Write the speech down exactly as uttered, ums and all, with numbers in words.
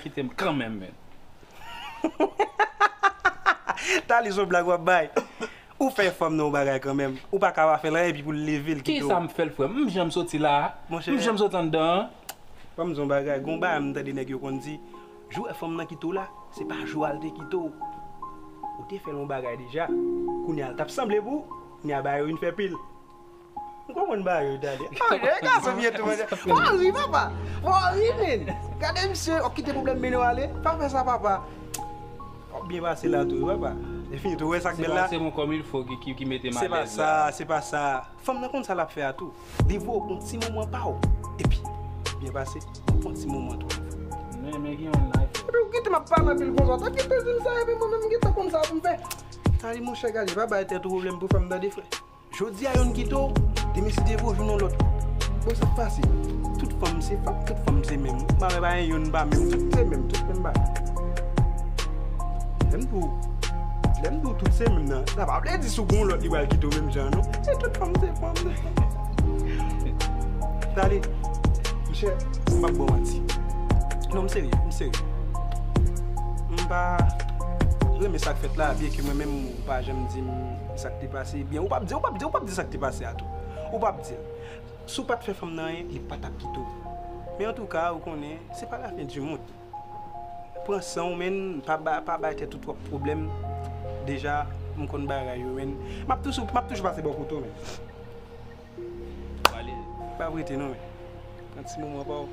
Kite m kanmenm, men. Tali, se yon blag w ap bay. Ou fè fanm nan yon bagay kanmenm. Ou pa ka pa fè l anyen epi pou l leve l kite w. Kisa m fè l, frè m? M janm soti la a? M janm soti anndan an? Ban m di w yon bagay. Gon bagay m tande nèg yo konn di, jou w wè fanm nan kite w la, se pa jou a l te kite w. Ou te fè l yon bagay deja. Kounye a l t ap sanble pou ou. Kounye a bagay yo vin fè pil. M konprann bagay yo, Dali. Anyen, gason byen tou, mwen. Fò w ri, papa. Fò w ri, men. Gade misye, w ap kite pwoblèm mennen w ale. Pa fè sa, papa. W ap byen pase la tou, wi, papa. Lè fini tou, wè sa k bèl la. Se pa se mwen kòm il fo ki, ki, ki mete m alèz la. Se pa sa, se pa sa. Fanm nan konn sa l ap fè a tou. Li voye w pou yon ti moman pa w. Epi, byen pase, pou yon ti moman tou. Men, men gen yon life. Epi w kite m ap pale anpil konsa. Ou ta kite di m sa, epi mwen menm m gentan konn sa pou m fè. Tali, monchè, gade, pa bay tèt ou pwoblèm pou fanm, tande, frè. Jodi a youn kite w, demen si Dye vle w jwenn yon lòt. Bon, sa k pase? Tout fanm se fanm, tout fanm se menm. M pa wè pa gen youn pa menm, tout se menm, tout menm bagay. Lè m di w, lè m di w tout se menm nan, sa pa vle di si w gen yon lòt li pral kite w menm jan non. Se tout fanm se fanm, se fanm. Tali, monchè, m p ap ba w manti. Non, m serye, m serye. M pa renmen sa k fèt la, byenke mwen menm ou pa janm di m sa k te pase. Byen, ou p ap di, ou p ap di, ou p ap di sa k te pase a tou. Ou p ap di l. Si w pa t fè fanm nan anyen, li pa t ap kite w. Men antouka, ou konnen, se pa la fin di mond. Pran san w, men, pa ba, pa bay tèt ou twòp pwoblèm. Deja, m konn bagay yo, men. M ap toujou, m ap toujou pase bò kote w, men. Pa prete non, men. Pran ti moman pa w.